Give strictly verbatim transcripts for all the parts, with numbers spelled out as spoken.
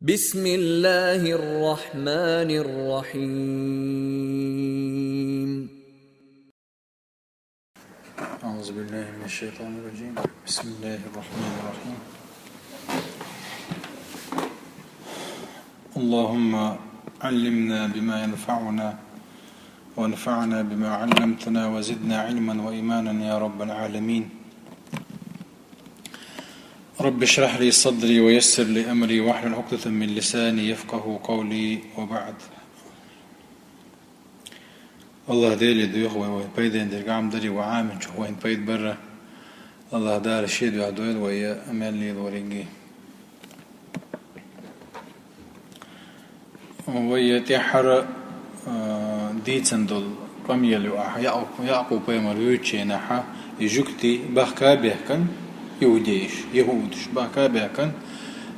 بسم الله الرحمن الرحيم. أعوذ بالله من الشيطان الرجيم. بسم الله الرحمن الرحيم. اللهم علمنا بما ينفعنا، وانفعنا بما علمتنا، وزدنا علما وإيمانا يا رب العالمين. رب اشرح لي صدري ويسر لي أمري واحلل عقدة من لساني يفقه قولي، وبعد. Аллах Деле дуьйхьа вай, вай пайден дерг Ӏамадарий, вай Ӏаминчух вайна пайда барра Аллах Дала шен дуьхьа дойла вай, мел лелориг. Вай тӀехьара, а, дийцина долу къамел ю ахьа, Яъ-, Яъкъуб пайхамар вуьйцучу хенахьа, и жуьгтий бахка а баьхкина, иудейш, яхӀудаш бахка а баьхкина,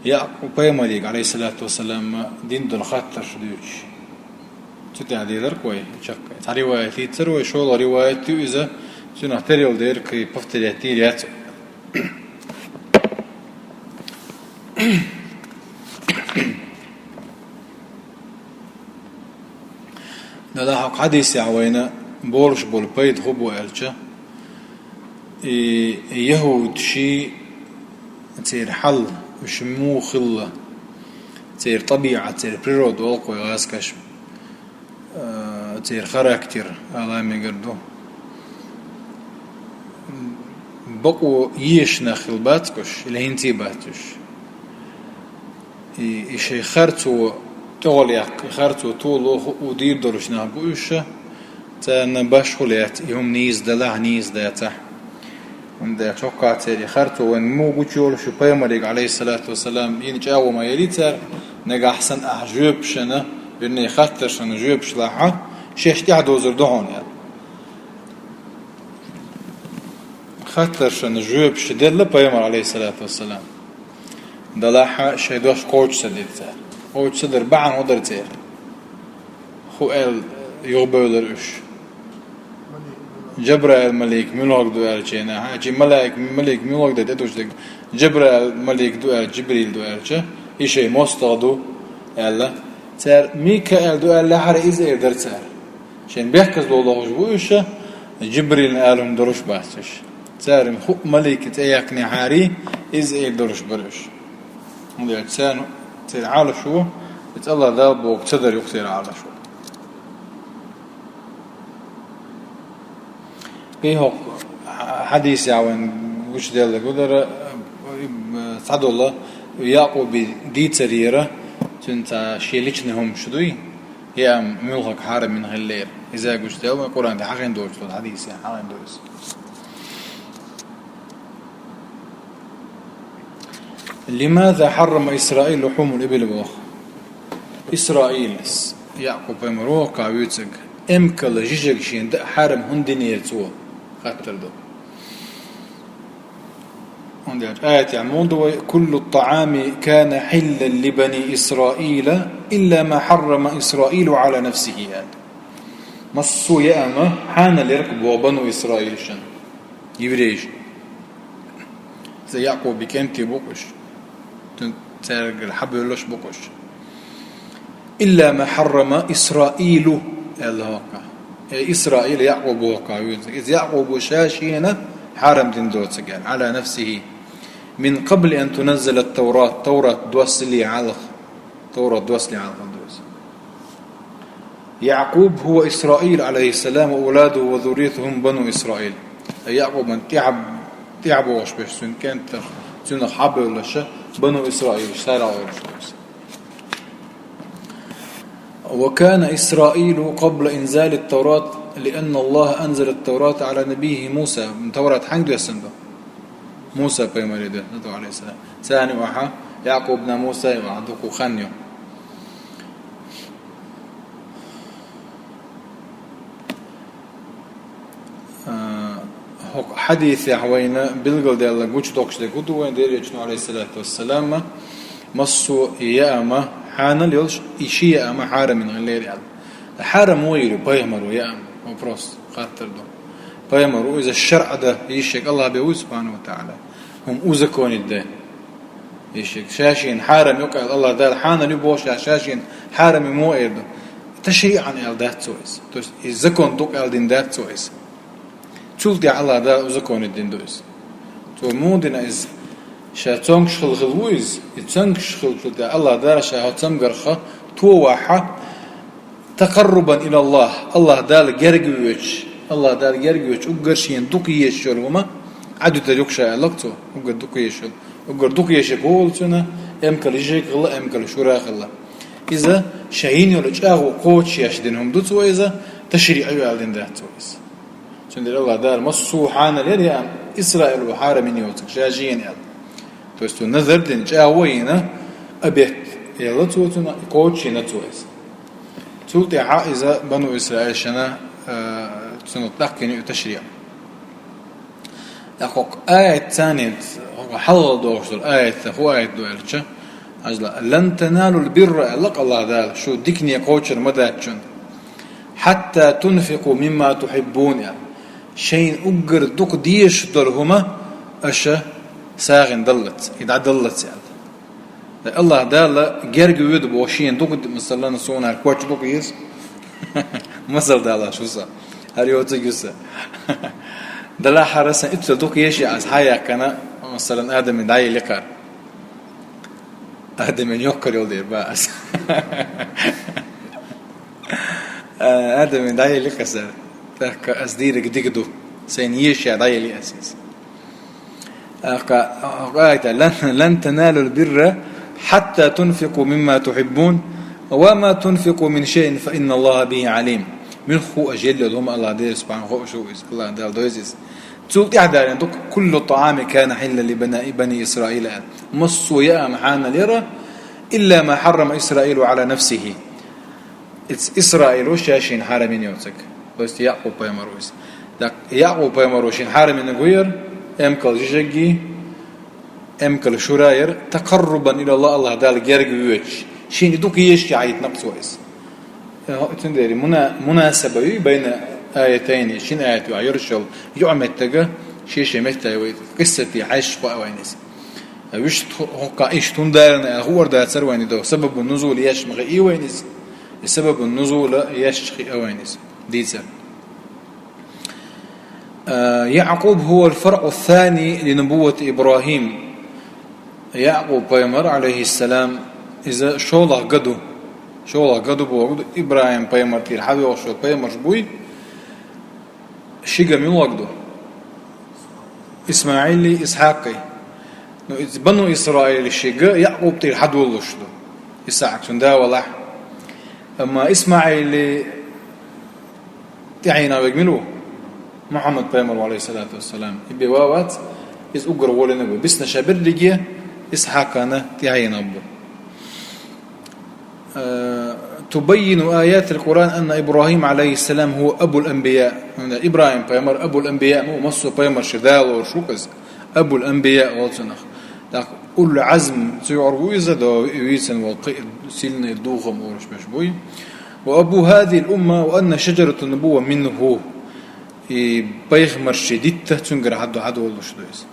Яъкъуб пайхамарига, алейхиссалату вассалам, дина долу хаттарш дуьйцуш. Цу тӀехь дийцарг вай чекх. Цхьа риваят дийцар вай, шолгӀа риваят ю иза, цунах тера йолу дерг кхин повторять дийр яц. Делахь хӀокху хьадисехь вайна болуш болу пайда хӀун бу аьлча, и яхӀудаший, церан хьал, уьш муха хилла, церан тӀабиӀат, церан природа олу-кх вай гӀазкхаша, а, церан характер ала мегар ду. Бакъо езаш нах хилла бац-кх уьш, или хӀинца а бац уьш. И, и шайн харцо тӀехула яккха, и харцо толо хӀуъу дийр долуш нах бу уьш, царна башхо лаьцна, и хӀума нийса далахь а, нийса дацахь а. ХӀунда аьлча хӀокху церан и харцо вайна муха гучуйолуш ю, пайхамарига, алейхиссалату вассалам, йина чӀагӀо ма елий цара, нагахь санна ахьа жоьпашна, вернее, хаттаршна жоьпаш лахь, шаьш тӀаьхьа дозур ду хьуна аьлла. Хаттаршна жоьпаш делла пайхамара, алейхиссалату вассалам. Делахь а шайн дош кхочуш ца дира цара. Кхочуш ца дар бахьана хӀун дара церан? ХӀун аьлла юхабевлира уьш? Джабраил малик муьлхарг ду аьлча, хӀа, чи малаик-, малик муьлхарг ду тӀедуш дерг? Джабраил малик ду аьлча, Джибрил ду аьлча, и шайн мостагӀа ду аьлла. Цара Микаил ду аьллехьара, иза эр дара цара. Шайн бехказло лохуш бу уьш, Джибрилна ала хӀума долуш бац уьш. Цара хӀуъа малик цӀе яьккхинехьарий, иза эр долуш бара уьш. ХӀунда аьлча царна, церан Ӏалашо, иза Аллах Дала бохург ца дар ю-кх церан Ӏалашо. Кхин хӀокху хьадисехь вайна гучуделларг хӀун дара, цхьадолу Якъубан дийцарера, цуьнан цхьа шен личный хӀумаш дуй, яа муьлхарг хьарам йина хиллера. Иза гучуделла вайн Къуръан тӀехь хьахийна доцуш долу хьадисехь хьахийна ду иза. لماذا حرم إسرائيل لحوم الإبل боху. Исраил, Якъуб пайхамар воху вуьйцург, эмкал жижиг шена даа хьарам хӀунда динера цо? Хаттар ду. ХӀунда аьлча аятехь муха ду вай: كل الطعام كان حلا لبني إسرائيل إلا ما حرم إسرائيل على نفسه аьлла. Массо а яа хьанал яра-кх боху бану Исраилшна, еврейшна. Иза Якъубан кӀентий бу-кх уьш. Цуьнан цаьргара хьабевллаш бу-кх уьш. إلا ما حرم إسرائيل аьлла хӀокху. Э, Исраил Якъуб воху вуьйцург. Иза Якъубо ша шена хьарам дина доцург аьлла, على نفسه. من قبل أن تنزل التوراة, Таврат доссале хьалха. Таврат доссале хьалха ду иза. يعقوب هو إسرائيل عليه السلام وأولاده وذريته هم بنو إسرائيل. Якъубан тӀаьхьа-, тӀаьхьабогӀуш берш, цуьнан кӀентех, цуьнах хьабевллаша, бану Исраилаш, царах волуш берш. وكان إسرائيل قبل إنزال التوراة، لأن الله أنزل التوراة على نبيه موسى. Таврат хьаьнга доьссина ду? Муса пайхамаре доьссина ду, алейхиссалам. Царна юкъахь, Якъубна Муса юкъахь дукха хан ю. А, хӀокху хьадисехь вайна билгалдаьлла гучудоккхуш дерг хӀун ду вайн? Делан Элчано, алейхиссалату вассалам, массо а яа хьанал йолуш, и ши яа хьарам йина хиллера аьлла. Хьарам муха йира пайхамаро яа? Вопрос, хаттар ду. Пайхамаро иза шарӀ дан йиш ерг Аллах бен вуй, субхьанаху ва тагӀала. ХӀума узаконить дан. Ишик, ша шийна хьарам ю аьлла, АллахӀ Дала хьанал ю бохуш, ша шийна хьарам ю мо эр ду. ТашриӀан аьлла дац цо иза. То есть, иза закон ду аьлла дина дац цо иза. Цул тӀаьхьа АллахӀ Дала узаконить дина ду иза. Цо муха дина иза? Ша цомгаш хила хила ву иза. И цомгаш хила хила тӀаьхьа АллахӀ Дала ша хьо цамгарх товахь, تقربا إلى الله, АллахӀ Дала герга воьдуш, АллахӀ Дала герга воьдуш, уггар шийна дукха езаш йолу хӀума Ӏадуьтар ю ша аьлла цо, уггар дукха езаш йолу. Уггар дукха езаш хӀума хилла цуьнан, эмкал йижиг хилла, эмкал шура хилла. Иза ша йина йолу чӀагӀо кхочушъеш дина хӀума ду цо иза, ташриӀ ю аьлла дина дац цо иза. Цундела АллахӀ Дала массо а хьанал яра яа, Исраило хьарам йина йоцург, ша жийна аьлла. То есть цо назар дина, чӀагӀо йина, обет елла цо цунна, кхочушйина цо иза. Цул тӀаьхьа иза Бану Исраилшна, а, цунах тӀаккхина ю ташриӀ. ТӀаккха хӀокху аят царна, хӀокху хьалхалла догӀуш долу аят, хӀун аят ду аьлча, Ӏажла, «Лан таналул бирра», аьлла АллахӀ Дала, шу дикане кхочур ма дац шуна. «Хьатта тунфикъу мимма тухьиббун», аьлла. Шайна уггар дукха дезаш долу хӀума аша сагӀина даллалц, и дӀадаллалц аьлла. АллахӀ Дала герга воьду боху шена дукха, масалан, суна коч дукха еза. Масал далош ву сан. ХӀара йоцург ю сан. Далахь хӀара сан уьццул дукха езаш я ас хьаяьккхина, масалан, Адаман дӀаелли кхара. Адаман йоккхар йолу дер бан ас. А, Адаман дӀаелли кхара сан. ТӀаккха ас дийриг дика ду. Сайна езаш я дӀаелли ас иза. ТӀаккха, аята: «Лан, лан таналул бирра хьатта тунфикъу мимма тухьиббун, ва ма тунфикъу мин шайин фа инна АллахӀа бихӀи Ӏалим». Муьлхха а аша елла йолу хӀума АллахӀ Дела субхьанаху хууш ву иза, АллахӀ Дала дойзу иза. Цул тӀаьхьа далийна ду: «Куллу тӀаӀами кана хьиллан ли бани, бани Исраила». Массо а яа хьанал яра, илла ма хьаррама Исраилу Ӏала нафсихӀи. Ис-, Исраило ша шена хьарам йина йоцург. То есть Якъуб пайхамар ву иза. Так, Якъуб пайхамаро шена хьарам йинарг хӀун яра? Эмкал жижиггий, эмкал шура яра, такъаррубан илаллахӀ, АллахӀ Дала герга воьдуш. Шена дукха езаш Ӏадитинарг цо иза. Э, цундела муна-, мунасаба ю байна аятайни, шина аят ю, а йоьршалла, юкъаметтиг, шен-шен метта вай, къиссате хьаьжча кхоа вайна иза. Вуьшта хӀу-, хӀокху иштта хӀунда далийна аьлла хуур дацара вайна, и ду сабабун нузул еш ма хиъий вайна иза. И сабабун нузул еш хиъа вайна иза. Дийцар. А, Якъуб хӀува ал-фаръу ас-сани ли нубуввати ИбрахӀим. Якъуб пайхамар, Ӏалайхиссалам, иза шолгӀа га ду. ШолгӀа га ду боху ду, ИбрахӀим пайхамар тӀера хьавоьлхуш йолу пайхамарш буй. Ши га муьлхарг ду? ИсмаӀили, Исхьакхи. Ну, иза Бану Исраилан ши га Якъуб тӀера хьадолуш ду. Исхьакх цуьнан да валахь. Амма ИсмаӀили тӀаьхьенах верг мила ву? Мухьаммад пайхамар ву, Ӏалайхиссалату вассалам. И бен ва вац, иза уггар гӀоле ву. Бисна ша берриге Исхьакхана тӀаьхьенах бу. Э, тубаййину аятил Къуръан анна ИбрахӀим, Ӏалайхиссалам, хӀува абул анбияъ. ХӀунда ИбрахӀим пайхамар абул анбияъ ма ву, массо а пайхамаршна да лоруш ву иза. Абул анбияъ олу цунах. ТӀаккха улул Ӏазм цу юкъара ву иза, до вийцина волу кхин а сильный духом олуш берш буй. Ва абу хӀазихил умма ва анна шаджаратан нубувва минхӀу. И пайхамаршна дитта цуьнгара хьадо-, хьадолуш ду иза.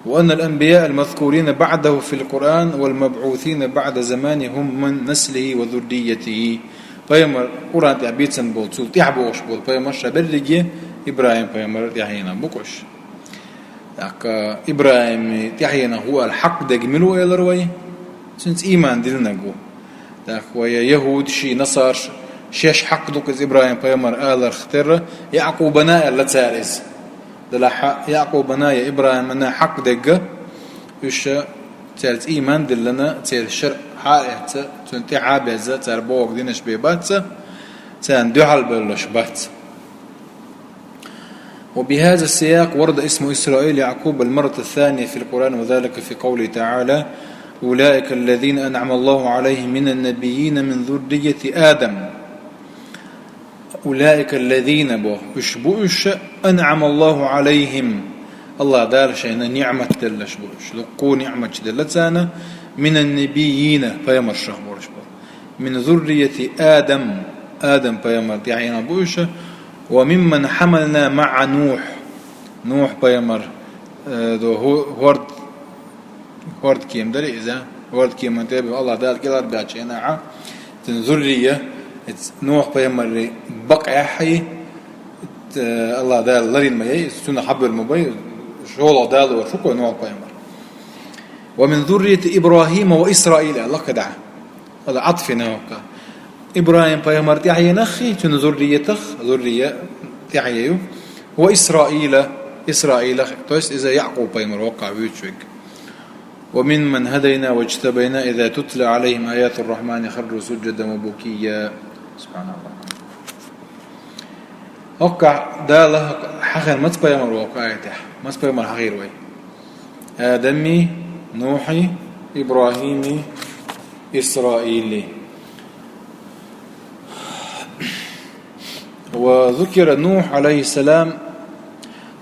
وأن الأنبياء المذكورين بعده في القرآن والمبعوثين بعد زمان هم من نسله وذريته. Пайхамар, Къуръан тӀехь бийцина болу, цул тӀаьхьа бохуш болу пайхамарш берриге ИбрахӀим пайхамар тӀаьхьенах бу уьш. ТӀаккха ИбрахӀима тӀаьхьенах ву аьлла хьакъ дерг мила ву элира вай? Цуьнца ийман диллинарг ву. ТӀаккха вай яхӀудаш, насарш, шаьш хьакъ ду-кх иза ИбрахӀим пайхамар аларх терра, Якъубана аьлла цара иза. Делахь Якъубана я ИбрахӀимана хьакъ дерг, уьш цаьрца ийман диллина, церан шарӀ хьа а эцна, цуьнан тӀаьхьа а безна, цара бохург динарш бен бац, царна дуьхьал бевллаш бац. وبهذا السياق ورد اسم إسرائيل يعقوب المرة الثانية في القرآن، وذلك في قوله تعالى: أولئك الذين أنعم الله عليهم من النبيين من ذرية آدم. أولئك الذين боху, уьш бу уьш, أنعم الله عليهم, АллахӀ Дала шайна ниӀмат делларш бу уьш, дуккха ниӀматаш делла царна, من النبيين, пайхамаршах болуш бу. من ذرية آدم, Адам пайхамар тӀаьхьенах бу уьш, وممن حملنا مع نوح, Нухь пайхамар, э, до хӀу-, хӀорд-, Вордкема дара иза. Вордкеман тӀе Аллах Дала кӀелхьарбаьча хенахь, цуьнан зуррия, иза Нухь-пайхамаран бакъ яхьий, Аллах Дала ларийна ма яй, цунах хьабуьр ма бай, шолгӀа Дала вар шу кой Нухь-пайхамар. «ومن ذرية إبراهيم وإسرائيل», аьлла кхидӀа. Ала Ӏатфина хӀокху. ИбрахӀим-пайхамар тӀаьхьенах, цуьнан зурриятах, зуррия тӀаьхье ю. «وإسرائيل», Исраилах, то есть иза Якъуб-пайхамар воккхахь вуьйцуш верг. «وممن هدينا واجتبينا إذا تتلى عليهم آيات الرحمن خروا سجدا وبكيا». СубхьаналлахӀ. ХӀокхахь Дала хьахийна маца пайхамар ву хӀокху аятехь? Маца пайхамар хьахийра вай? Адамий, Нухьий, ИбрахӀимий, Исраилий. وذكر نوح عليه السلام،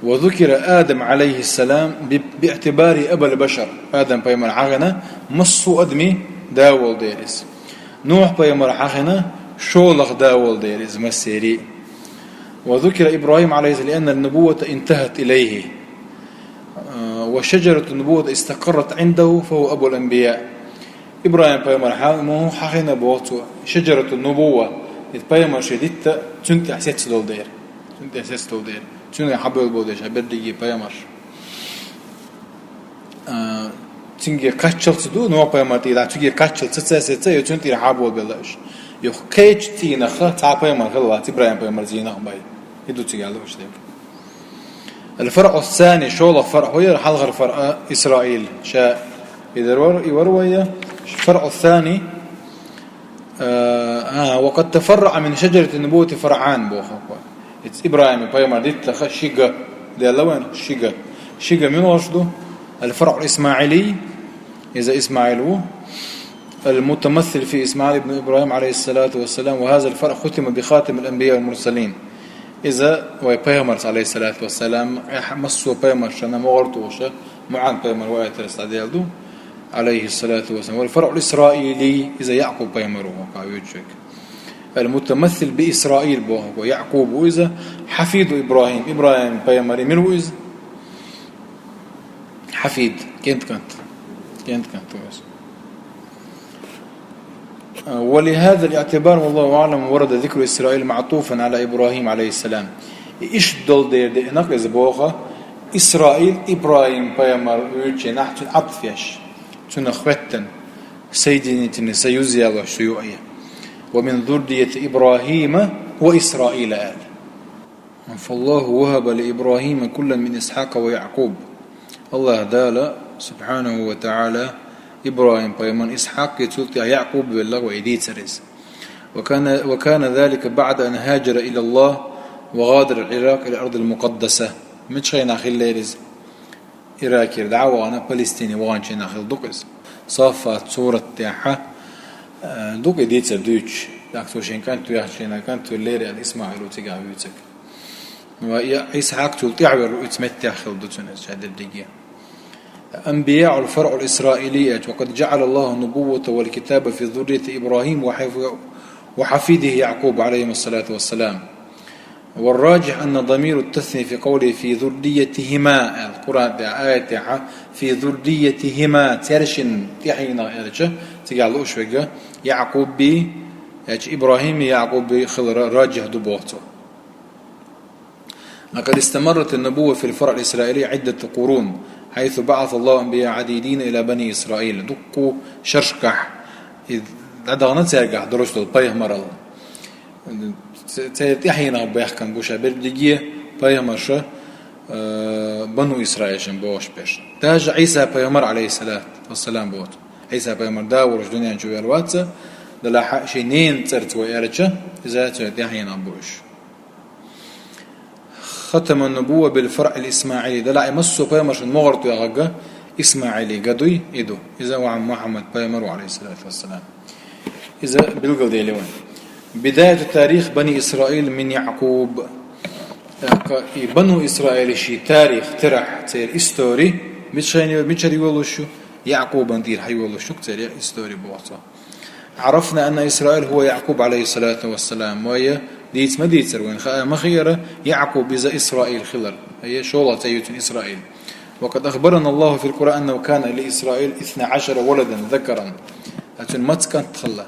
وذكر آدم عليه السلام ب-، باعتباره أبا البشر. Адам-пайхамар хьахийна массо а адамийн да волу дела иза. Нухь-пайхамар хьахийна шолгӀа да волу дела иза массерийн. وذكر إبراهيم عليه السلام لأن النبوة انتهت إليه. وشجرة النبوة استقرت عنده فهو أبو الأنبياء. ИбрахӀим-пайхамар хьа-, муха хьахийна боху цо, шаджаратун-нубувва, иза пайхамаршийн дитта цуьнан тӀехь сецна долу дела. Цуьнан тӀехь сецна долу дела. Цуьнан хьабевлла болу дела, ша берриге пайхамарш. А, цуьнге кхаччалц ду, Нухь-пайхамар тӀера, цуьнге кхаччалц ца сецна, я цуьнан тӀера хьаболабелла уьш. Юха кхечу цӀийнах цхьа пайхамар хила вац, ИбрахӀим-пайхамар зийнах бай. И ду цига лууш дерг. الفرع الثاني, шолгӀа фаръ хӀун яра, хьалхара фаръ Исраил. Ша и дар вар-, и вар вайя. الفرع الثاني, а, а, وقد تفرع من شجرة النبوة فرعان, боху. Иза ИбрахӀим-пайхамар диттаха ши га делла вайна, ши га. Ши га муьлхарш ду? الفرع الإسماعيلي, иза Исмаил ву. المتمثل في إسماعيل ابن إبراهيم عليه الصلاة والسلام، وهذا الفرع ختم بخاتم الأنبياء والمرسلين. Иза вай пайхамарца, عليه الصلاة والسلام, эхь-, массо а пайхамаршна могӀар тухуш, МуӀаз-пайхамар ваийтарца дӀаделла ду, عليه الصلاة والسلام. والفرع الإسرائيلي, иза Якъуб-пайхамар ву, хӀокхахь вуьйцуш верг. المتمثل بإسرائيل, боху, Якъуб ву иза, حفيد إبراهيم, ИбрахӀим-пайхамаран мила ву иза? حفيد, кӀент-кӀант. КӀент-кӀант ву иза. ولهذا الاعتبار والله أعلم ورد ذكر إسرائيل معطوفا على إبراهيم عليه السلام. И иштта долу дела деана иза боху, Исраил ИбрахӀим-пайхамар вуьйцучу хенахь цуьнан Ӏатф еш, цуьнан хӀоьттина, соединительный союз ялош цу юкъе. ومن ذرية إبراهيم وإسرائيل аьлла. فالله وهب لإبراهيم كلا من إسحاق ويعقوب. Аллах Дала, субхьанаху ва таӀала, ИбрахӀим-пайхамар, Исхьакъ, цул тӀаьхьа Якъуб велла вай дийцар иза. وكان، وكان ذلك بعد أن هاجر إلى الله وغادر العراق إلى الأرض المقدسة. Мича хенахь хиллера иза? Иракера дӀа а вахана, Палестине ваханчу хенахь хилла ду-кх иза. Саффат сурат тӀехь, э, ду-кх и дийцар дуьйцуш. ТӀаккха цо шен кӀант вехча, шена кӀант веллера аьлла, ИсмаӀил ву цигахь вуьйцург. Ва я Исхьакъ цул тӀаьхьа верг ву, иза меттехь хилла ду цуьнан иза ша дерриге. الأنبياء الفرع الإسرائيلي, وقد جعل الله النبوة والكتاب في ذرية إبراهيم وحف-، وحفيده يعقوب عليهما الصلاة والسلام. والراجح أن ضمير التثنية في قوله في ذريتهما, Къуръан тӀехь аят тӀехь, في ذريتهما, цаьршинна тӀаьхьенах аьлча, цигахь лууш верг, Якъубий, яьча ИбрахӀимий, Якъубий хилар раджихь ду боху цо. لقد استمرت النبوة في الفرع الإسرائيلي عدة قرون، حيث بعث الله أنبياء عديدين إلى بني إسرائيل. Дуккха шерашкахь и дӀадахана цаьргахь долуш долу пайхамаралла. Ц-, церан тӀаьхьенах баьхкина бу ша берриге пайхамарша, э, Бану Исраилшна бохуш берш. Даже Ӏийса-пайхамар, алейхиссалату вассалам, боху. Ӏийса-пайхамар да волуш дуьнен чу вер вац, делахь шен ненан цӀарца вай аьлча, иза церан тӀаьхьенах бу уьш. ختم النبوة بالفرع الإسماعيلي. Делахь и массо а пайхамаршна могӀар тоьхнарг ИсмаӀилий га дуй, и ду. Иза вахан Мухьаммад-пайхамар ву, алейхиссалату вассалам. Иза билгалдели вайн. بداية تاريخ بني إسرائيل من يعقوب. ТӀаккха и Бану Исраилан шен тарих, тирахь, церан истори, мича шайна, мичара йолуш ю, Якъубан тӀера хьайолуш ю церан истори боху цо. عرفنا أن إسرائيل هو يعقوب عليه الصلاة والسلام. Вай дийца ма дийцара, вайн хаа ма хиара, Якъуб иза Исраил хилар. Ай, шолгӀа цӀе ю цуьнан Исраил. وقد أخبرنا الله في القرآن أنه كان لإسرائيل اثنا عشر ولدا ذكرا. Цун маца кӀант хилла.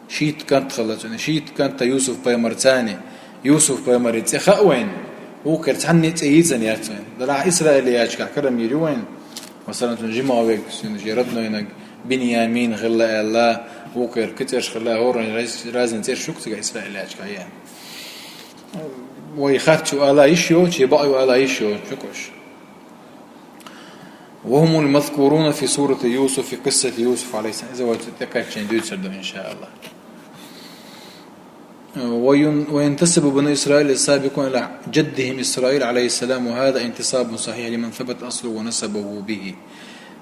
Шийтта кӀант хилла цун. Шийтта кӀант Юсуф-пайхамарца. Юсуф-пайхамара цӀи хаьа вайна. Вукхар цхьанне цӀи йийцина яц вайна. Делахь Исраил яхачох карам йир ю вайна. Масала, цун жимагӀа вег, цун ший роднойнаг Биньямин хилла аьлла, вукхар кхы цӀераш хилла, хӀоранна раз-, разный цӀераш ю-кх цига Исраил яхачох яьнна. Вай харц ю ала йиш йоацаш, бакъ ю ала йиш йоацаш ю-кх уж. وهم المذكورون في سورة يوسف، في قصة يوسف عليه السلام. Иза вай цу тӀакхаьчча дуьйцур ду, إن شاء الله. وين-، وينتسب بنو إسرائيل السابقون إلى جدهم إسرائيل عليه السلام، وهذا انتساب صحيح لمن ثبت أصله ونسبه به.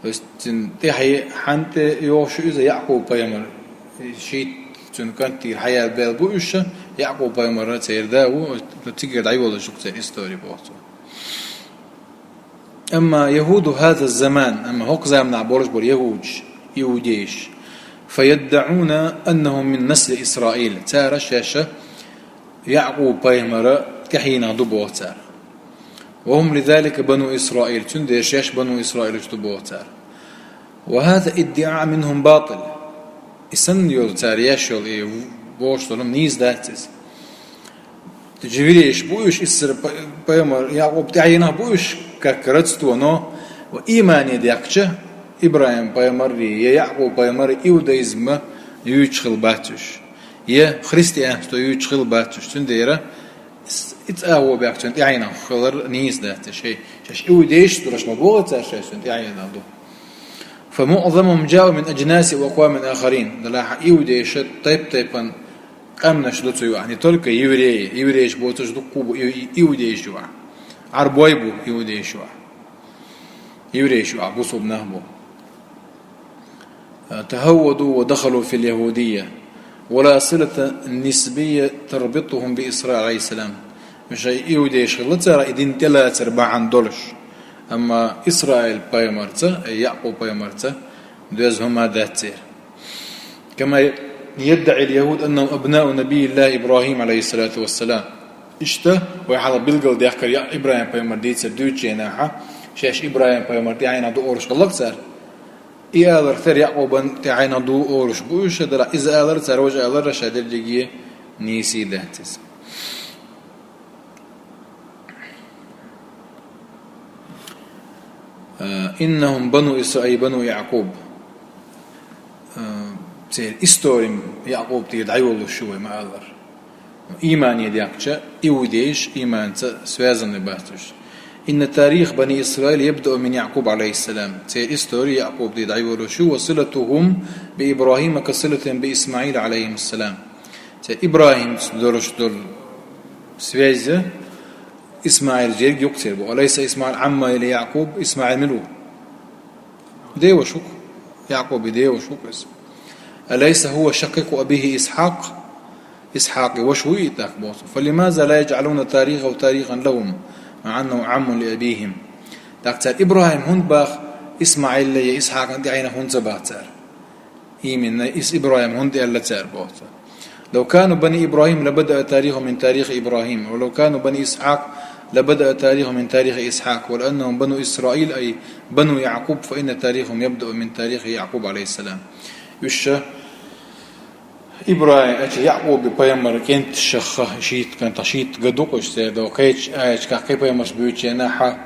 То есть, цун тӀехье хьанна тӀе йоагӀаш ю иза Яъкъуб-пайхамар. Шийтта цун кӀантий хьаяьлла баьлла ба уж, Яъкъуб-пайхамар церан да ва, цигара дӀайолалуш ю-кх церан истори, боху цо. أما يهود هذا الزمان، амма хӀокху заманахь болуш болу яхӀудаш, иудейш, فيدعون أنهم من نسل إسرائيل. Цара шаьш Яъкъуб-пайхамара тӀаьхьенах ду боху цара. وهم لذلك بنو إسرائيل. Цундела шаьш бану Исраилаш ду боху цара. وهذا ادعاء منهم باطل. И санна йолу цара еш йолу и бохуш долу нийса дац иза. Еврейш бу уьш, Исра-, па-, пайхамар Якъуб тӀаьхьенах бу уьш, как родство, но ва иймане дехча, ИбрахӀим-пайхамаррий я Якъуб-пайхамаррий иудаизм юьйцуш хилла бац уьш, я христианство юьйцуш хилла бац уьш. Цундела и цӀа а вон бехча, цуьнан тӀаьхьенах хилар нийса дац, шай, шаьш иудейш а ду, ма боху цара шаьш цуьнан тӀаьхьенах ду. فمعظمهم جاءوا من أجناس وأقوام آخرين. Делахь иудейша тайп-тайпана къаьмнаш ду цу юкъахь. Не только евреи, еврейш боцурш дуккха бу и-, и-, иудейш юкъахь. Ӏарбой бу иудейш юкъахь. Еврейш юкъахь бусулба нах бу. تهودوا ودخلوا في اليهودية، ولا صلة نسبية تربطهم بإسرائيل عليه السلام. Уьш иудейш хилла цара и дин тӀелацар бахьана долуш, амма Исраил-пайхамарца, Якъуб-пайхамарца доьзна хӀума дац церан. كما يدعي اليهود أنهم أبناء نبي الله إبراهيم عليه الصلاة والسلام. Иштта вай хьалха билгалдаьккхира Я-, ИбрахӀим-пайхамар дийцар дуьйцучу хенахь, шаьш ИбрахӀим-пайхамар тӀаьхьенах ду олуш хилла-кх цара. И алар тера Якъубан тӀаьхьенах ду олуш бу уьш, делахь иза алар цара, важа алар ша дерриге нийса дац иза. Э, إنهم بنو إسرائيل، بنو يعقوب. Э, церан историм Якъуб тӀера дӀайолалуш ю вай ма-аллара. Иймане дехча, иудейш ийманца связанный бац уьш. إن تاريخ بني إسرائيل يبدأ من يعقوب عليه السلام. Церан истори Якъуб тӀера дӀайолалуш ю, وصلتهم بإبراهيم كصلتهم بإسماعيل عليهم السلام. Церан ИбрахӀимца долуш долу связь ИсмаӀил ерг ю-кх церан бу. أليس إسماعيل عم ليعقوب؟ ИсмаӀил мила ву? Деваш ву-кх. Якъубан деваш ву-кх иза. أليس هو شقيق أبيه إسحاق؟ Исхьакъан ваша вуй и тӀаккха, боху цо. فلماذا لا يجعلون تاريخه تاريخا لهم، مع أنه عم لأبيهم؟ ТӀаккха цара ИбрахӀим хӀунда баха, ИсмаӀилан я Исхьакъан тӀаьхьенах хӀунда ца баха цара? Именно, иза ИбрахӀим хӀунда аьлла цара, боху цо. لو كانوا بني إبراهيم لبدأ تاريخهم من تاريخ إبراهيم، ولو كانوا بني إسحاق لبدأ تاريخهم من تاريخ إسحاق، ولأنهم بنو إسرائيل، أي بنو يعقوب، فإن تاريخهم يبدأ من تاريخ يعقوب عليه السلام. Уьш ша ИбрахӀим, аьлча Якъубан пайхамар кӀенташха шийтта кӀант, шийтта га ду-кх уьш церан, до кхечу аяташкахь кхин пайхамарш буьйцучу хенахь,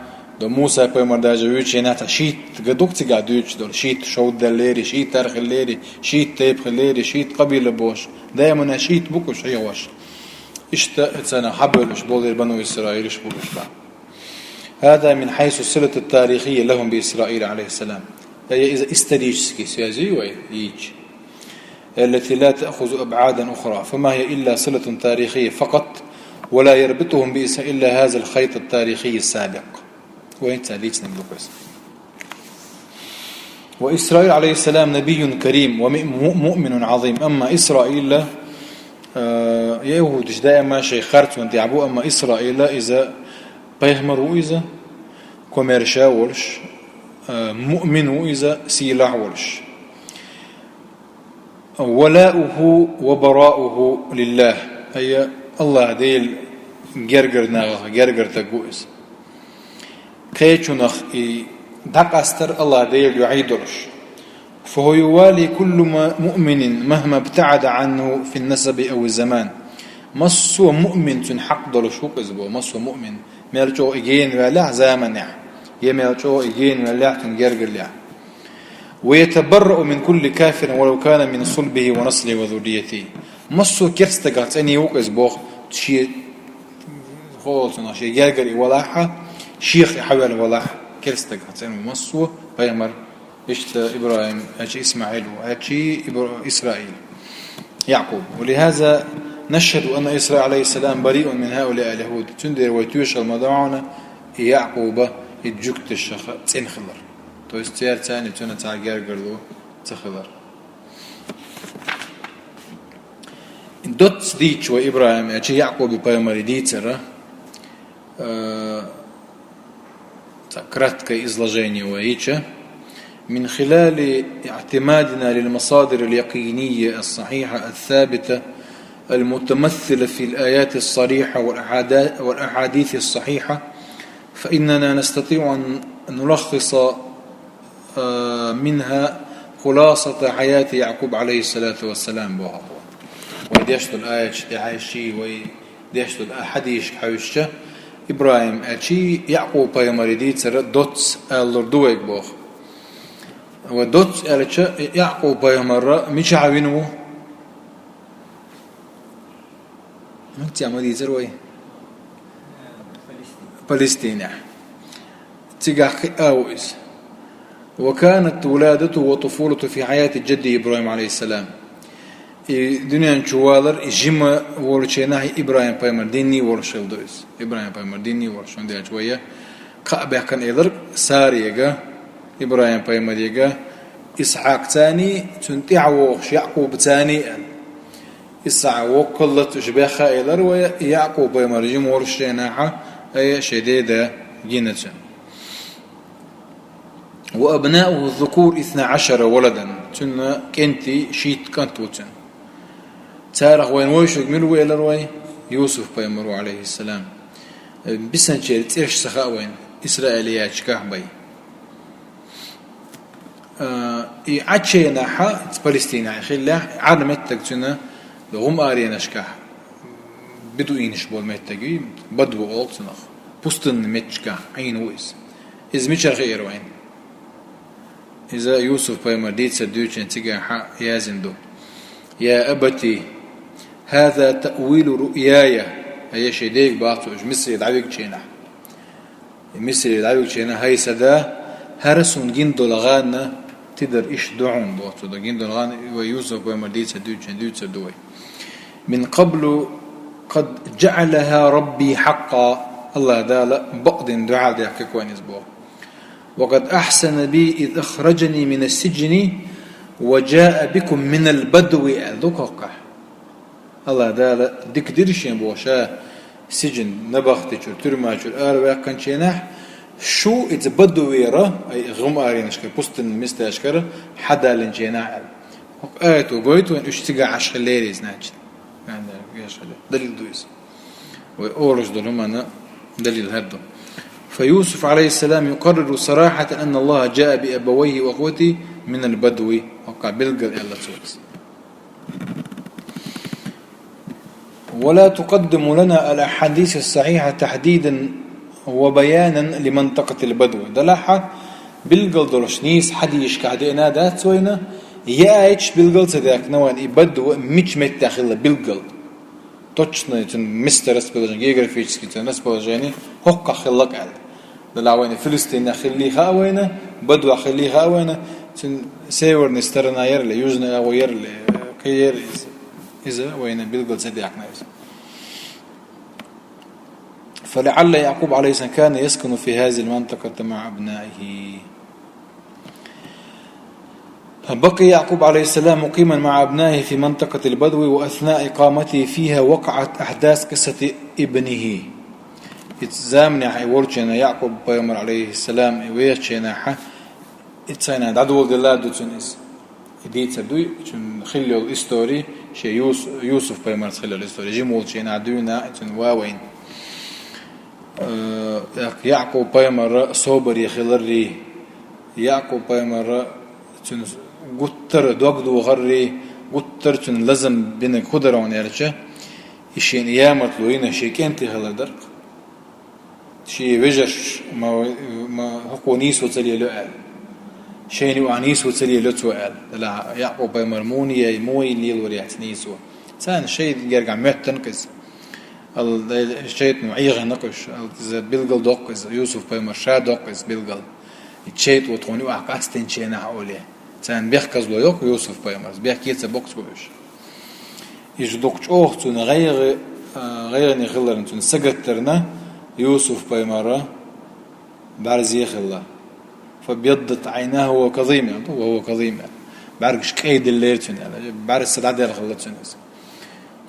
до Муса-пайхамар даже вуьйцучу хенахь цхьа шийтта га ду-кх цигахь дуьйцуш долу, шийтта шовда даьллера, шийтта тар хиллера, шийтта тайпа хиллера, шийтта къабила бохуш. Даимана шийтта бу-кх уьш хьехош. Иштта царна хьабевлла уьш болу, бану Исраилаш бу уьш бан. هذا من حيث الصلة التاريخية لهم بإسرائيل عليه السلام. Ткъа иза исторически связь ю вай йийцича. التي لا تأخذ أبعادا أخرى، فما هي إلا صلة تاريخية فقط، ولا يربطهم بإسرائيل إلا هذا الخيط التاريخي السابق. Вайн ца дийцинарг ду-кх иза. وإسرائيل عليه السلام نبي كريم ومؤمن عظيم. Амма Исраил, э, яхӀудаш даима шайн харцонна тӀехь бу, амма Исраил иза пайхамар ву иза, комаьрша волуш, э, муъмин ву иза, сийлахь волуш. ولاؤه وبراؤه لله. Ай, АллахӀ Дела гергара нахах гергара стаг ву иза. кхечунах и дӀакъастар Аллах Дела дуьхьий долуш. فهو يوالي كل م-، مؤمن مهما ابتعد عنه في النسب أو الزمان. Массо а муъмин цуьнан хьакъ долуш ву-кх иза боху, массо а муъмин, мел чӀогӀа и гена ваьллехь заманехь, я мел чӀогӀа и гена ваьллехь цуьнан гергаллехь. ويتبرأ من كل كافر ولو كان من صلبه ونسله وذريته. Массо а керста стагах цӀена ву-кх иза боху, шен холцунах, шен гергара и валахьа, шех и хьавел валахь, керста стагах цӀена ву массо а пайхамар. Иштта ИбрахӀим, аьлчи ИсмаӀил ву, аьлчи Ибра-, Исраил, Якъуб. ولهذا نشهد أن إسرائيل عليه السلام بريء من هؤلاء اليهود. Цундела вай тоьшалла ма ду хьуна и Якъуба и жуьгташах цӀена хилар. То есть церан царна цуьнан цхьа гергарло ца хилар. Доцца дийцича вай ИбрахӀим, аьлчи Якъуби пайхамари дийцар, э, цхьа краткое изложение вай йича, من خلال اعتمادنا للمصادر اليقينية الصحيحة الثابتة المتمثلة في الآيات الصريحة والأحادا-، والأحاديث الصحيحة، فإننا نستطيع أن نلخص، آه، منها خلاصة حياة يعقوب عليه الصلاة والسلام боху. Вай деш долу аяташ тӀехь а, ши вай деш долу а хьадисашка хьаьвсича, ИбрахӀим аьлчи Якъуб пайхамари дийцар доцца алалур ду вайга боху. Вай доцца аьлча, Якъуб пайхамар мичахь вина ву? Муьлхха ма дийцара вай? Палестинехь. Цигахь кхиа а ву иза. وكانت ولادته وطفولته في حياة جده إبراهيم عليه السلام. И дуьнен чу валар, и жима волучу хенахь ИбрахӀим пайхамар дийна волуш хилла ду иза. ИбрахӀим пайхамар дийна волуш, хӀунда аьлча вай кхаа бехкана элира Сарега, ИбрахӀим пайхамарега, Исхьакъ царний, цунна тӀаьхьа вогӀуш Якъуб царний аьлла. Исхьакъ воккхаллац уьш бехха элира вай, Якъуб пайхамар жима волуш хенахь, ай шен деда гина цуьнан. وأبناؤه الذكور اثنا عشر ولدا. Цуьнан кӀентий шийтта кӀант ву цуьнан. Царах вайна вовшашка мила ву элира вай? Юсуп пайхамар ву, алейхиссалам. Бисанчеран цӀераш ца хаьа вайна, исраилияташкахь бай. А, и Ӏачу хенахь, Палестинехь хиллехь, Ӏар меттиг цуьнан гӀум аренашкахь, бедуинаш болу меттиг, бадву олу цунах, пустынна меттигашкахь Ӏийна ву иза. Иза мичара хиира вайна? Иза Юсуп пайхамар дийцар дуьйцучу цигахь яздина ду: يا أبت هذا تأويل رؤياي. Ай, шен дега боху цо уьш Мисаре дӀавигчу хенахь. Мисаре дӀавигчу хенахь: хӀай сан да, хӀара суна гина долу гӀан тидар иштта ду хьуна боху цо. Гина долу гӀан вай Юсуп пайхамар дийцар дуьйцучу дуьйцур ду вай. من قبل قد جعلها ربي حقا. Аллах Дала бакъдина дуьхьал дехкира вайна иза боху. وقد أحسن بي إذ أخرجني من السجن وجاء بكم من البدو аьлла ду кхоккхахь. Аллах Дала дика дира шен боху ша сиджин, набахти чуьра, туьрма чуьра араваьккхинчу хенахь, шу иза бадувера, ай, гӀум аренашкара, пустынна мисташкара хьадаллинчу хенахь аьлла. ХӀокху аято гойту вайна уьш цигахь Ӏаш хиллера иза, значит. Далил ду иза. Вай олуш долу хӀуманна далил хӀара ду. فيوسف عليه السلام يقرر صراحة أن الله جاء بأبويه وأخوته من البدو. ХӀокхахь билггал аьлла цо иза. ولا تقدم لنا الأحاديث الصحيحة تحديدا وبيانا لمنطقة البدو. Делахь а билггал долуш нийса хьадисашкахь деана дац вайна, я аяташ билггал ца даьккхина вайна и бадву мича меттехь хилла билггал. Точно цуьнан месторасположение, географический цуьнан расположение хӀокхахь хилла-кх аьлла. Делахь вайна Филистинехь хиллий хаьа вайна, бадвахь хиллий хаьа вайна, цуьнан северная сторона яра ли, южная агӀо яра ли, кхин яра иза, иза вайна билггал ца даьккхина иза. فلعل يعقوب عليه السلام كان يسكن في هذه المنطقة مع أبنائه. بقي يعقوب عليه السلام مقيما مع أبنائه في منطقة البدو، وأثناء إقامته فيها وقعت أحداث قصة ابنه. Иза заманехь и волчу хенахь, Якъуб пайхамар, алейхиссалам, и вехачу хенахь, и цайна дӀадоладелла ду цуьнан иза. И дийцар дуй, цуьнан хилла йолу истори, шен Юс-, Юсуп пайхамарца хилла йолу истори, жима волчу хенахь дуьйна, цуьнан ва вайна. Э, ТӀаккха Якъуб пайхамара собаре хиларрий, Якъуб пайхамара цуьнан гуттара а дог дохаррий, гуттара а цуьнан лазам бинарг хӀун дара хьуна аьлча, и шена ямартло йина шен кӀентий хилар дара. Шен вежарш ма, ма хӀокхо нийсо ца лелайо аьлла. Шайна юкъахь нийсо ца лелайо цо аьлла. Делахь Якъуб пайхамар муна яй, муна лелор яц нийсо. Царна шайн гергахь моьттан-кх иза. Алла, шайтано Ӏехийна-кх уьш, Алла, иза билгал доккху иза, Юсуф пайхамар ша доккху иза билгал. И шайтӀо тхуна юкъахь къастийначу хенахь олий. Царна бехказло йоккху Юсуф пайхамарца, бехке ца боккху цо уьш. Иза дукха чӀогӀа цуьнан гӀайгӀа, а, гӀайгӀане хиларна, цуьнан сагатдарна Юсуф пайхамара бӀаьрзе хилла. فابيضت عيناه وهو كظيم, аьлла, وهو كظيم, аьлла. БӀаьргаш кӀайделлера цуьнан, аьлла. БӀаьрса дӀадаьлла хилла цуьнан иза.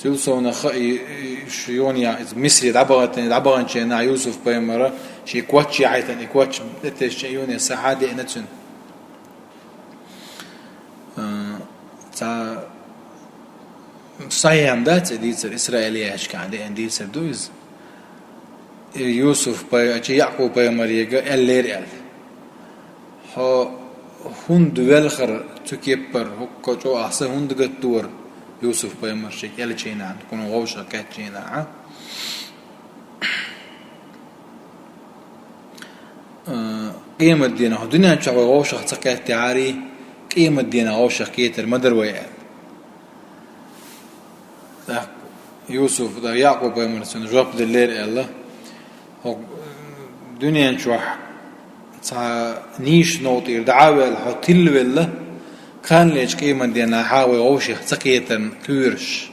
Цул совнаха и, и, шу юха иза Мисре дӀабахийтина, дӀабаханчу хенахь Юсуф пайхамара шен коч яхьийтина, и коч тӀетесча юха сахьа деана цуьнан. А, цхьа сахьихь дац и дийцар, Исраилияташкахь деана дийцар ду иза. И Юсуф пай-, ача Якъуб пайхамарега аьллера аьлла: «Хьо хӀунда велхара цу кеппара, хӀокху чӀогӀа са хӀунда гатдора?» Юсуф пайхамар шега аьллачу хенахь, кхунах вовшах кхаьччу хенахь. А, къемат дийнахь, дуьнен чохь вай вовшах ца кхеттехьарий, къемат дийнахь вовшах кхетар ма дара вай аьлла. ТӀаккха Юсуф, да, Якъуб пайхамар цунна жоп деллера аьлла: «ХӀокху дуьнен чохь цхьа нийса новкъа тӀера дӀа а ваьлла, хьо тилла велла, кхана лечу къемат дийнахь вай вовшех ца кхетарна кхоьруш.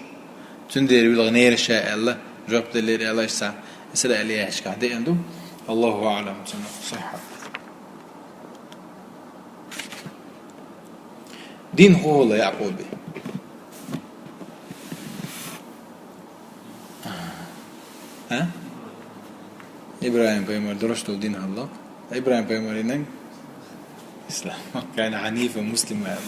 Цундела вилгӀанера ша», — аьлла, жоп деллера аьлла, иштта Исраилияташкахь деана ду. Аллаху аӀлам, цунах сахьат. Дин хӀун хилла Якъубе? А? ИбрахӀим пайхамар долуш долу дин хилла. ИбрахӀим пайхамаран ислам. Кана хьанифан муслима аьлла.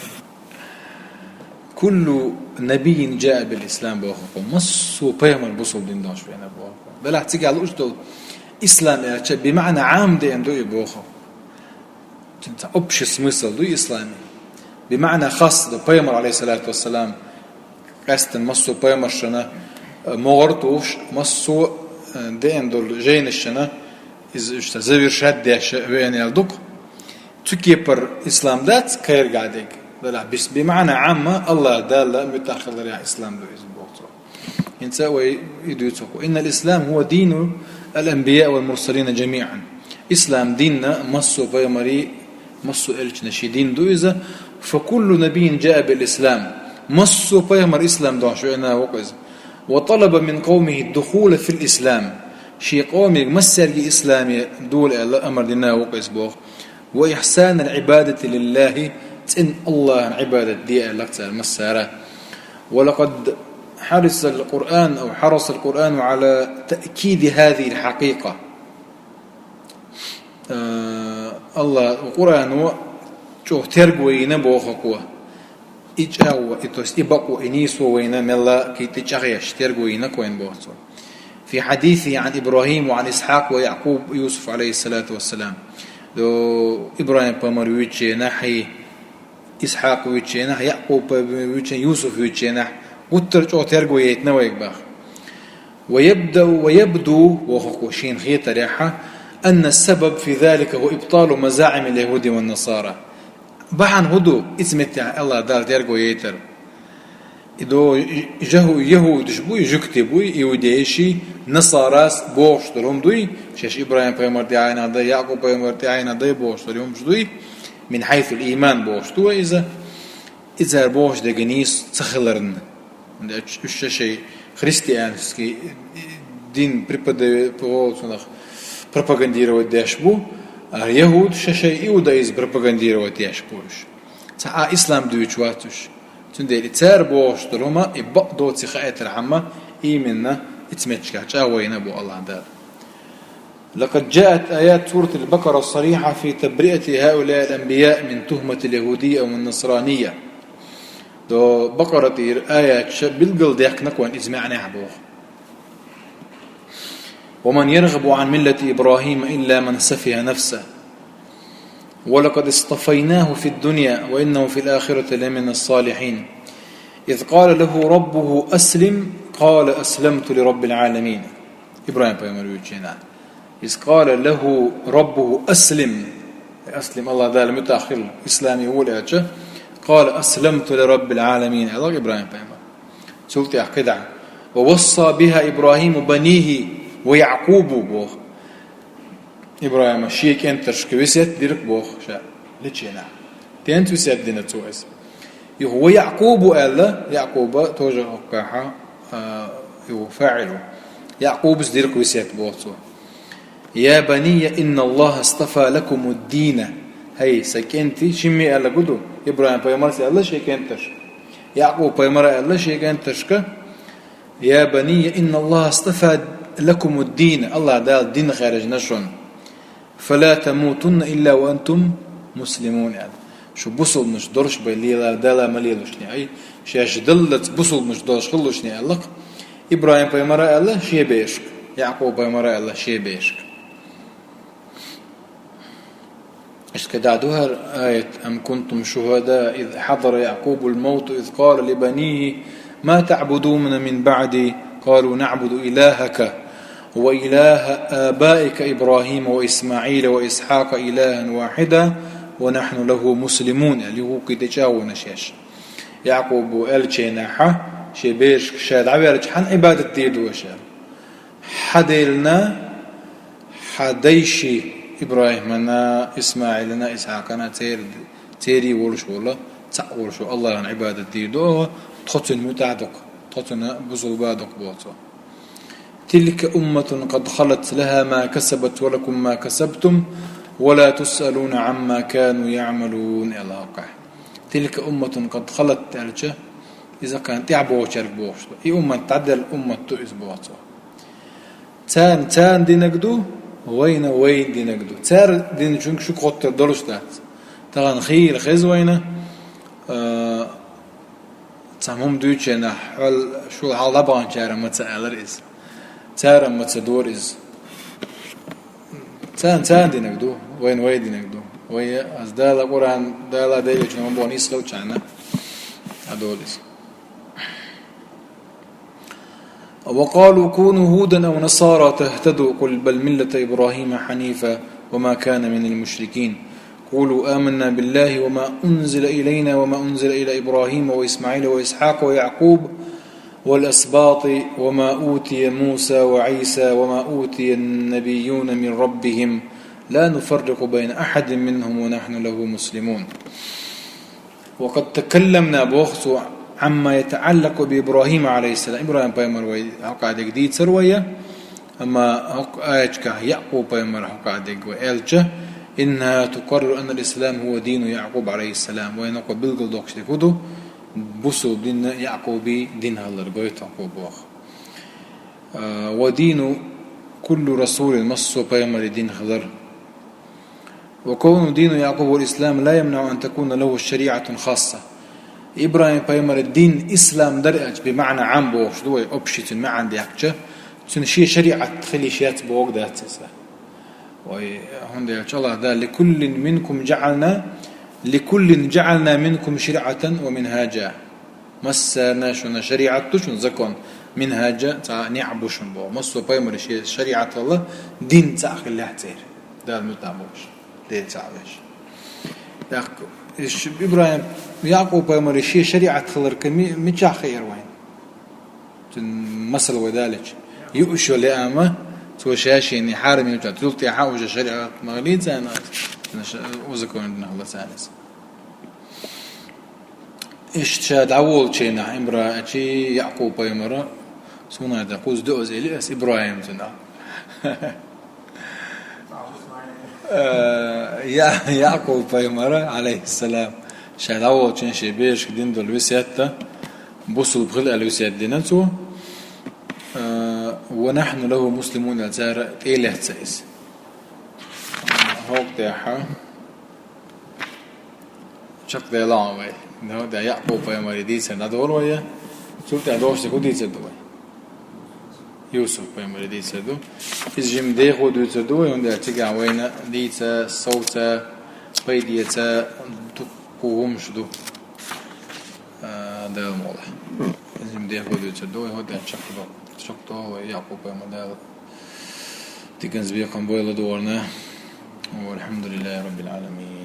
«Куллу набиййин жаа бил ислам», — боху-кх. Массо а пайхамар бусалба дин долуш веана боху-кх. Делахь цигахь лууш долу ислам аьлча, бимаъна Ӏам деана ду и боху. Цуьнан цхьа общий смысл ду исламе. Бимаъна хас ду, пайхамар, алейхиссалату вассалам, къаьстина массо а пайхамаршна, э, могӀар а тухуш, массо а, э, деана долу жайнашна иза иштта завершать деш веана аьлла ду-кх. Цу кепара ислам дац кхайргахь дерг. Делахь бис-, бимаъна Ӏамма, Аллах Далла муьтӀахь хиларехь ислам ду иза боху цо. ХӀинца вай и дуьйцу-кх. «Иннал ислам хӀува дину ал-анбияъ вал мурсалина жамиъан». Ислам дин массо а пайхамарийн, массо а элчанийн дин ду иза. «Фа куллу набиййин жаа бил ислам». Массо а пайхамар ислам долуш веана ву-кх иза. «Ва талаба мин къавмихи духула фил ислам». Шен къомега массаьрга исламе дола аьлла амар дина ву-кх иза боху. «Ва ихьсанал Ӏибадати лиллахи», цӀена Аллахьан Ӏибадат де аьлла цара массара. «Ва лакъад хьарисал Къуръан, ав хьарасал Къуръану Ӏала таъкиди хьазихил хьакъикъа». Э, Аллах, Къуръано чӀогӀа терго йина боху-кх. И чӀагӀо, и, то есть и бакъо, и нийсо вайна мелла кхетта чӀагӀъеш, терго йина-кх вайна боху цо. «Фи хьадисихи Ӏан Ибрахим ва Ӏан Исхьакъ ва Якъуб ва Юсуф, алейхиссалату вассалам». До Ибрахим пайхамар вуьйчу нахьий, Исхьакъ вуьйчу нахь, Якъуб пайхамар вуьйчу, Юсуф вуьйчу нахь, гуттар а чӀогӀа терго яйтина вайга боху. «Ва ябдау, ва ябду», — боху-кх шена хетарехь, «анна сабаб фи залика хӀува ибталу мазаӀимил яхӀуди ван насара». Бахьана хӀун ду, иза меттехь Аллах Дала терго яйтар? И до яхӀу-, яхӀудаш буй, жуьгти буй, иудейший, насарас бохуш долу хӀума дуй, шаьш Ибрахим пайхамар тӀаьхьенах дай, Якъуб пайхамар тӀаьхьенах дай бохуш долу хӀумаш дуй, мин хьайсул ийман бохуш ду вай иза. И цара бохуш дерг нийса ца хиларна. Уьш шаьш шайн христианский дин преподаве-, пропагандировать деш бу, а яхӀуд шаьш шайн иудаизм пропагандировать деш бу уьш. Цхьа а ислам дуьйцуш вац уьш. Цундела и цара бохуш долу хӀума, и бакъ доций хаийтархьама, именно и цу меттигехь чӀагӀо йина бу Аллах Дала. «Лакъад жаат аят суратил Бакъара сарихьа фи табриати хьаулаил анбияъ мин тухматил яхӀудийя ва насранийя». До Бакъара тӀера аяташа билггал дехкина-кх вайн иза маьӀнехь боху. ومن يرغب عن ملة إبراهيم إلا من سفه نفسه ولقد اصطفيناه في الدنيا وإنه في الآخرة لمن الصالحين. إذ قال له ربه أسلم قال أسلمت لرب العالمين. Ибрагьим пайхамар вуьйчу хенахь. إذ قال له ربه أسلم. Аслим, Аллах Дала муьтӀахь хила, исламе вуьйла аьлча, قال أسلمت لرب العالمين, аьлла Ибрагьим пайхамар. Цул тӀаьхьа кхидӀа: ووصى بها إبراهيم بنيه ويعقوب, боху. Ибрагьима шен кӀенташка весет дира боху ша лечу хенахь. ДӀа весет дина цо иза. Юха ويعقوب аьлла, Якъуба тоже хӀокхахьа, а, юха фаӀил ву. Якъубас дира весет боху цо. يا بني إن الله اصطفى لكم الدين. ХӀай, сан кӀентий, шимма аьлла гу ду, Ибрагьим пайхамарс аьлла шен кӀенташка. Якъуб пайхамара аьлла шен кӀенташка: يا بني إن الله اصطفى لكم الدين, Аллах Дала дин хаьржина шуна. فلا تموتن إلا وأنتم مسلمون, аьлла. Шу бусулбанаш долуш бен лела, Дала ма лелаш неӀий, шаьш даллалц бусулбанаш долуш хилалаш неӀий, аьлла-кх. Ибрагьим пайхамара аьлла шен бешка, Якъуб пайхамара аьлла шен бешка. Иштта кхидӀа ду хӀара аят: أم كنتم شهداء إذ حضر يعقوب الموت إذ قال لبنيه ما تعبدون من بعدي قالوا نعبد إلهك وإله آبائك إبراهيم وإسماعيل وإسحاق إلها واحدا ونحن له مسلمون, аьлла, юха кхидӀа чӀагӀонаш еш. Якъуба аьллачу хенахьа шен бешка ша дӀаверча, хьан Ӏибадат дийр ду аша? Хьан Делана, хьан дайши Ибрагьимана, ИсмаӀилана, Исхьакъана, цер-, церий волуш волу, цхьаъ волуш волу Аллахьана Ӏибадат дийр ду, тхо цуьнан муьтӀахь ду-кх, тхо цуьнан бусулба ду-кх, боху цо. تلك أمة قد خلت لها ما كسبت ولكم ما كسبتم ولا تسألون عما كانوا يعملون, аьлла хӀокхахь. تلك أمة قد خلت аьлча, иза кхана тӀаьхьа бохучаьрга бохуш ду. И уммат дӀаделла уммат ду иза, боху цо. Царна царна динарг ду, вайна вайна динарг ду. Цара динчуьнга шу кхоттар долуш дац. Тахана хийра хеза вайна, а, цхьа хӀума дуьйцучу хенахь, хьол-, шул хьалха дӀабаханчара ма ца алара иза. Цара ма ца дора иза. Царна царна динарг ду, вайна вай динарг ду. Вай, аса Дала Къуръан, Дала девлачун ма боху, нийса хилчахьана, а долу иза. وقالوا كونوا هودا أو نصارى تهتدوا قل بل ملة إبراهيم حنيفا وما كان من المشركين. قولوا آمنا بالله وما أنزل إلينا وما أنزل إلى إبراهيم وإسماعيل وإسحاق ويعقوب والأسباط وما أوتي موسى وعيسى وما أوتي النبيون من ربهم لا نفرق بين أحد منهم ونحن له مسلمون. وقد تكلمنا, боху цо, عما يتعلق بإبراهيم عليه السلام. Ибрагьим пайхамар вай хӀокхуьнга дийцира вай, амма хӀокху аяташкахь Якъуб пайхамар хӀокхуьнга вай аьлча, إنها تقرر أن الإسلام هو دين يعقوب عليه السلام. Вайна хӀокху билгалдоккхуш дерг хӀун ду? Бусулба дин Якъубан дин хилар гойту хӀокху, боху. А, ودين كل رسول, массо а пайхамаран дин хилар. وكون دين يعقوب هو الإسلام لا يمنع أن تكون له شريعة خاصة. Ибрагьим пайхамаран дин ислам дара аьлча, бимаъна Ӏам бохуш ду вай, общий цуьнан маьӀна дехча, цуьнан шен шариӀат хила йиш яц бохург дац иза. Вай, хӀунда аьлча Аллах Дала: لكل منكم جعلنا، لكل جعلنا منكم شرعة ومنهاجا. Массарна шуна шариӀат ду, шуна закон, минхаджа, цхьа неӀ бу шуна боху. Массо а пайхамаран шен шариӀат хилла, дин цхьаъ хиллехь церан. Дала муьтӀахь болуш, Дела цхьаъ веш. ТӀаккха, иш Ибрагьим, Якъуб пайхамаран шен шариӀат хиларг ми-, мичахь хиира вайна? Цуьнан масал вай далича, юуш йолу яа ма, цо ша-шена хьарам йинчохь, цул тӀаьхьа уже шариӀат ма хилийца, цуьнан ша-, узаконирна хилла царна иза. Иштта ша дӀаволучу хенахь Ибра-, чи Якъуб пайхамара, суна дан кхуза ду аса, или аса Ибрагьим цуьнан. Э, Я-, Якъуб пайхамара, алейхиссалам, ша дӀаволучу хенахь шен берашка дина долу весет а, бусулба хила аьлла весет дина цо. Э, ونحن له مسلمون, цара тӀе а лаьцна иза. ХӀокху тӀехь чекхдала вай. Ну, да, Якъуб пайхамаре дийцар дӀадолу вай. Цул тӀаьхьа догӀуш дерг хӀун дийцар ду вай? Юсуф пайхамара дийцар ду. Из жима дехо дувцар ду вай, хӀунда аьлча цигахь вайна дийца, совца, пайда эца дуккха хӀумаш ду. А, Дала мукъ лахь. Из жима дехо дувцар ду вай, хӀунда аьлча чекхдо, чекхдо вай Якъуб пайхамар, Дала диканца бекхам бойла догӀарна. والحمد لله رب العالمين.